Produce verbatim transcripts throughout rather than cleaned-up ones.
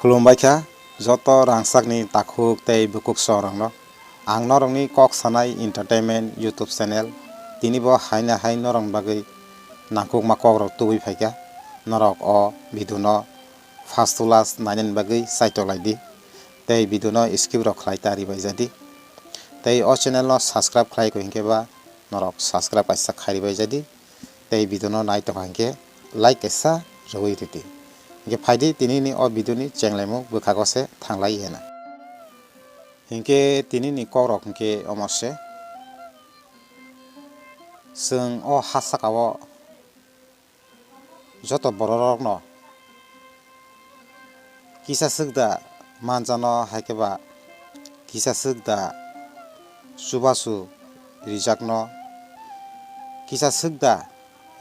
Khulumbai kha joto rangchakni takhuk tei bukhuk songrokno. Ang norokni Kok Sanai Entertainment YouTube channel. Tini bo haina hai norokni bagwi nangkukma kokrok tubui phaikha. Norok o video no first to last nainani bagwi chaitok lai di. Tei video no skip rok khlai ta ribai jadi. Tei o channel no subscribe khlai kho hinkhe ba norok subscribe kaisa khai ribai jadi. Tei video no nai tongkha hinkhe like kaisa rwui rwdi. Hinkhe phaidi tinini o video ni chenglaimung bwkhago se thanglai hena. Hinkhe tinini kokrok hinkhe omo se. Chwng o ha saka o joto bororokno kisa swk da manjano, hai khe ba kisa swk da chubachu rijakno, kisa swk da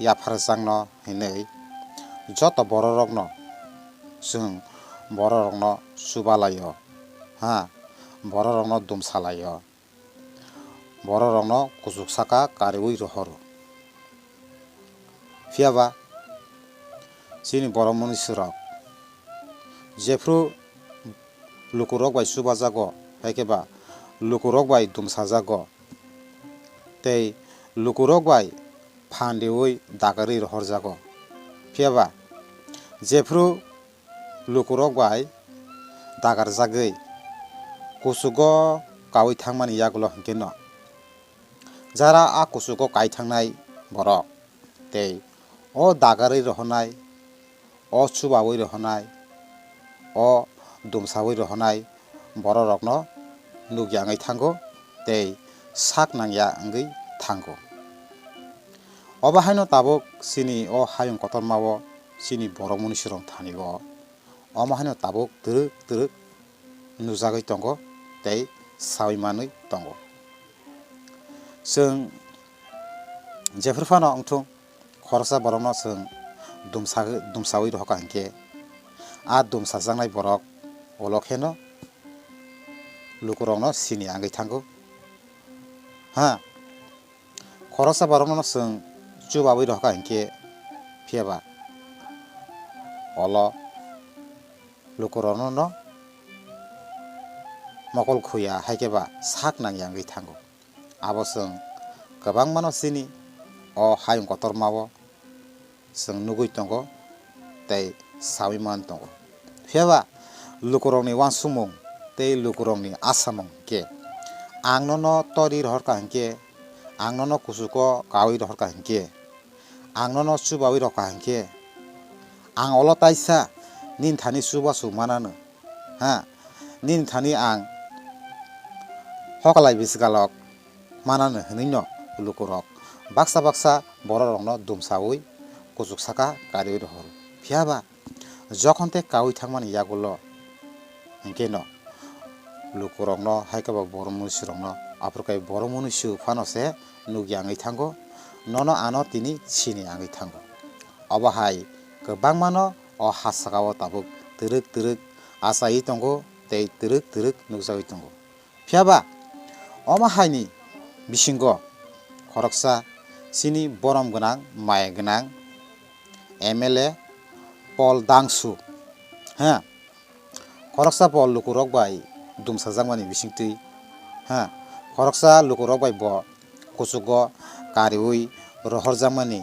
yapharjakno hinwi joto bororokno chwng bororokno chubalaio, ha, bororokno dumsalaio. Bororokno kuchuk saka kariui rohoro. Phiya ba chini borok munisirok jephru lukurok bai chubajago, hai khe ba lukurok bai dumsajago, tei lukurok bai phan riui dagarwi rohorjago. Phiya ba jephru lukurok bai dagarjagwi kuchugo kaui thangmani yagulo hinkhe no, jara a kuchugo kai thangnai borok tei o dagarwi rohornai, o chubaui rohornai, o dumsaui rohornai bororokno nukya wngwi thango tei sak nangya wngwi thango. Obo haino tabuk chini o hayung kotormao chini borok munisirok thani o omo haino tabuk twrwk twrwk nujagwi tongo tei saui manwi tongo. Chwng jephru phano wngthung, khoroksa borokno chwng dumsa-, dumsaui rohorkha hinkhe, a dumsajaknai borok ulo kheno lukurokno sini wngwi thango. Ha, khoroksa borokno chwng chubaui rohorkha hinkhe, phiya ba ulo lukurokno no mokol khuya, hai khe ba sak nangya wngwi thango. Abo chwng kwbangmano chini o hayung kotormao chwng nugui tongo tei saui man tongo. Phiya ba lukurokni uansukmung tei lukurokni asamung khe, ang nono tori rohorkha hinkhe, ang nono kuchugo kaui rohorkha hinkhe, ang nono chubaui rohorkha hinkhe, ang ulo taisa nini thani chubachu manano, ha, nini thani ang hokalai bwswkalok manano hwnwi no lukurok baksa baksa bororokno dumsaui kuchuk saka kariui rohoro. Phiya ba jokhon tei kaui thangmani yagulo hinkhe no lukurokno, hai khe ba borok munisirokno, aphuru khe borok munisi phano se nukya wngwi thango, nono ano tini sini wngwi thango. Obo hai kwbangmano o ha saka o tabuk twrwk twrwk achaiwi tongo tei twrwk twrwk nukjagwi tongo. Phiya ba omo haini bisingo khoroksa chini borom gwnang, maya gwnang M L A Paul Dangsu, ha, khoroksa bo lukurok bai dumsajakmani bisingtwi, ha, khoroksa lukurok bai bo kuchugo kariui rohorjakmani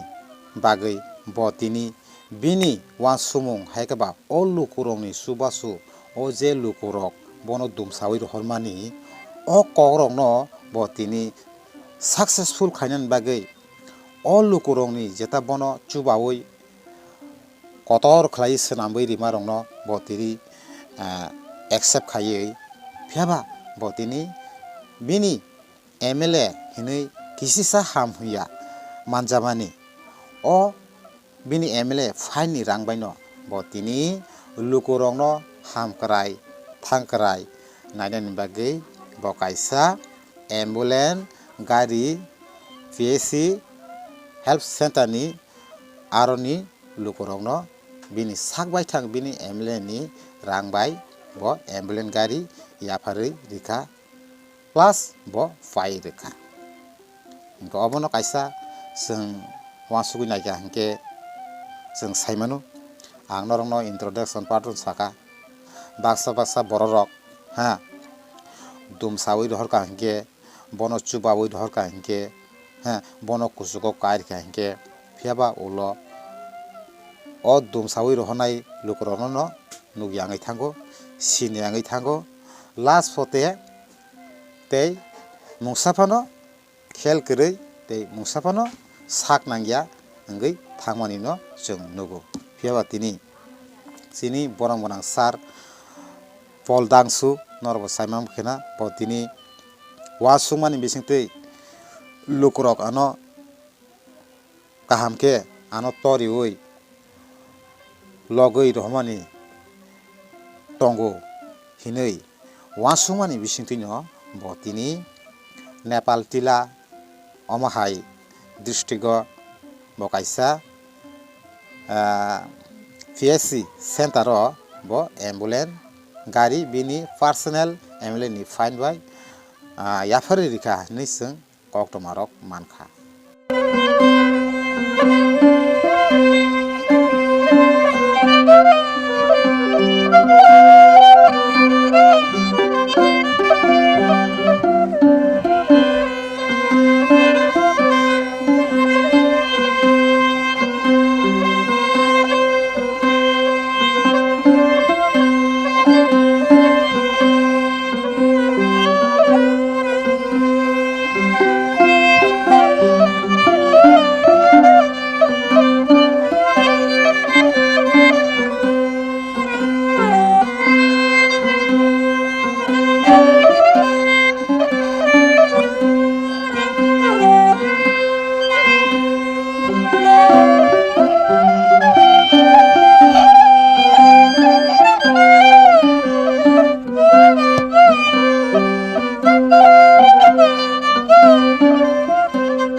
bagwi bo tini bini uansukmung, hai khe ba o lukurokni chubachu, o je lukurok bono dumsaui rohormani, o kokrokno bo tini successful khainani bagwi, o lukurokni jeta bono chubaui kotor khlai swnamwi rimarokno bo tini, ah, accept khaiwi, phiya ba bo tini bini M L A hinwi kisisa ham hwnya manjamani. O bini M L A phaini rang baino bo tini lukurokno ham kwrai, thang kwrai nainani bagwi bo kaisa ambulance gari, P H C, health center ni aroni lukurokno bini sak baithang bini M L A ni rang bai bo ambulance gari yapharwi rikha, plus bo phai rikha. Hinkhe obono kaisa chwng uansugwi naikha hinkhe chwng saimano, ang norokno introduction part o saka, baksa baksa bororok, ha, dumsawi rohorkha hinkhe, bono chubawi rohorkha hinkhe, ha, bono kuchugo kairikha hinkhe, phiyaba ulo o dumsawi rohornai lukurokno nukya wngwi thango, siniya wngwi thango, last pote tei mungsa phano khel kwrwi tei mungsa phano sak nangya wngwi thangmani no chwng nugo. Phiyaba tini chini borok gwnang sir Paul Dangsu norokbo saimang khena bo tini uansukmani bisingtwi lukurok ano kaham khe ano toriwi logwi rohormani tongo hinwi uansukmani bisingtwino bo tini Nepal Tila omo hai district o bo kaisa, ah, P S C center o bo ambulance gari bini personal M L A ni fine bai, ah, yapharwi rikha hinwi chwng koktwmarok mankha.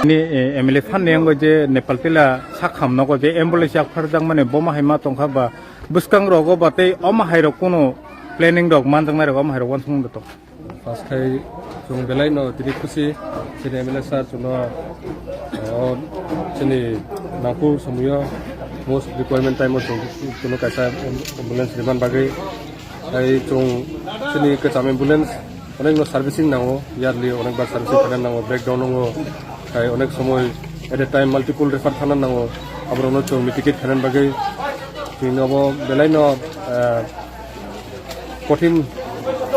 Ni, eh, M L A phan ni yango je Nepal Tila sakham nogo je ambulance yak pharjak mani boma hai ma tongkha ba bwskang rogo ba tei omo hai rok kuno planning rok manjaknai rok omo hai rok wansukmung da tong. First khai chwng belai no tini khusi chini M L A sir chwngno, eh, o chini nangkuk somoyo most requirement time o chwng chwngno kaisa ambulance riman bagwi. Tai chwng chini kwcham ambulance onek no servicing nango, yearly onek bar servicing khaina nango, breakdown nango, tai onek somoi at a time multiple refer thana nango, aborokno chwng mitigate khaina bagwi chwng obo belai no, eh, kothin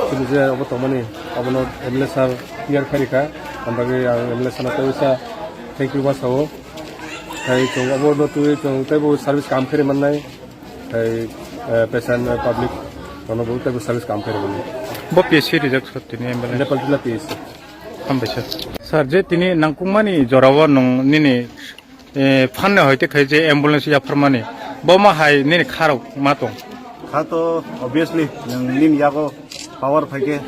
chini je obo tongmani abono M L A sir clear khairikha, ang bagwi ang M L A sir no tei usa thank you ma sao. Tai chwng obo no twi chwng teibo service kam khairi mannai. Hai, eh, patient, eh, public rokno bo teibo service kam khairokmani. Bo P S C rijak sir tini M L A? Nepal Tila P S C. Hambai sir. Sir, je tini nangkukmani jorao nwng nini, eh, phanno hoite khai je ambulance yapharmani, bo ma hai nini kharok ma tong? Kha to obviously nwng nini yago power phaikhe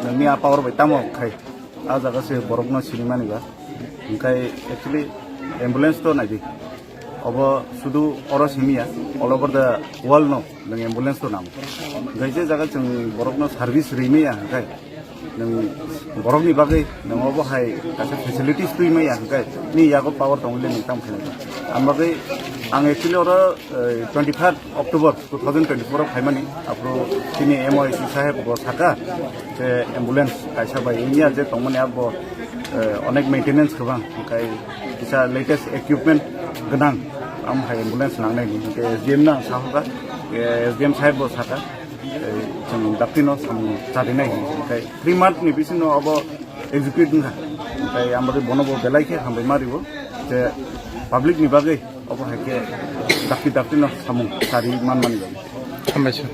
nwngni a power bai tamo khai. A jaga se borokno sinimani ba. Hwnkhe actually ambulance to naidi. Obo sudu oro simiya, all over the world no nwng ambulance to nango. Hwnkhe je jaga chwng borokno service rimaya hwnkhe nwng borokni bagwi nwng obo hai kaisa facilities twimaya hwnkhe ni yago power tongwile nwng tamo khainai. Ang bagwi ang actually oro, eh, twenty-five October two thousand twenty-four o phaimani, aphuru chini M O I C saheb bo saka je ambulance kaisa bai wngya je tongmani abo, eh, onek maintenance kwbang, hwnkhe kisa latest equipment gwnang, am hai ambulance nangnai hwnkhe S D M no ang sahoka, eh, S D M saheb bo saka, eh, chwng dakti no samung charinai hwnkhe three month ni bisingo abo execute wngkha, hwnkhe ang bagwi bono bo belai khe hambai ma rio je public ni bagwi obo hai khe dakti dakti no samung chari manmani bagwi. Hambai sir.